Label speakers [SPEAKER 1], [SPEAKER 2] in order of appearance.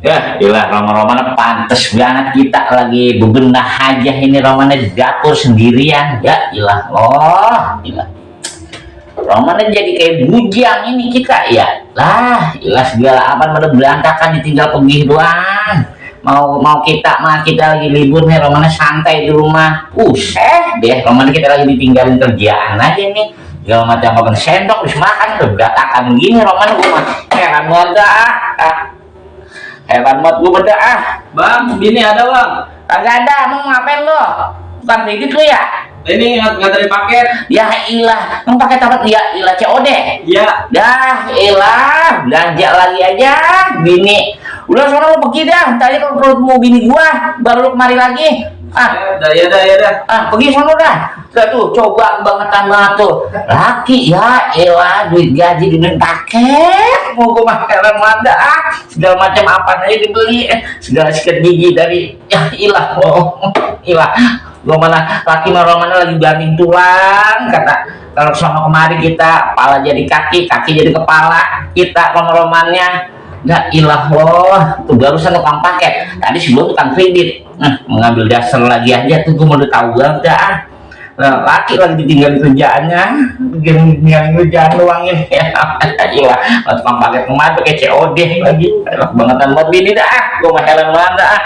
[SPEAKER 1] Ya, ilah Roman-Roman pantes banget kita lagi bebenah aja ini Romannya di dapur sendirian. Ya, ilah loh, ilah. Romannya jadi kayak bujang ini kita ya. Lah, ilah segala apa pada berantakan ditinggal pergi doang. Mau kita lagi libur nih Romannya santai di rumah. Deh Romannya kita lagi ditinggalin kerjaan aja nih. Segala macam kapan sendok bisa makan udah berantakan begini Roman gue mah. Heran banget hebat banget gue beda
[SPEAKER 2] Bang, bini ada bang.
[SPEAKER 1] kagak ada mau ngapain lo bukan kredit lo ya
[SPEAKER 2] Ini nggak dari paket.
[SPEAKER 1] ya ilah mau pakai tamat ya ilah COD
[SPEAKER 2] Iya.
[SPEAKER 1] dah ilah belanja lagi aja bini udah sono lo pergi dah tadi kalau mau bini gua baru lo kemari lagi
[SPEAKER 2] Ya dah.
[SPEAKER 1] pergi sono dah tuh coba bangetan banget tuh laki ya elah duit gaji dengan paket mau gua makan manda segala macam apa aja dibeli segala sikat gigi dari ya ilah ilah gua mana laki mana lagi banting tulang kata kalau sono kemari kita kepala jadi kaki jadi kepala kita romannya nggak ilah loh tuh barusan tukang paket tadi sebelum tukang kredit mengambil dasar lagi aja tuh gue mau udah tahu banget nah, laki lagi ditinggal kerjaannya tinggal kerjaan doang ini ya ilah tukang paket kemarin pakai COD lagi bangetan buat ini dah gue mah heran banget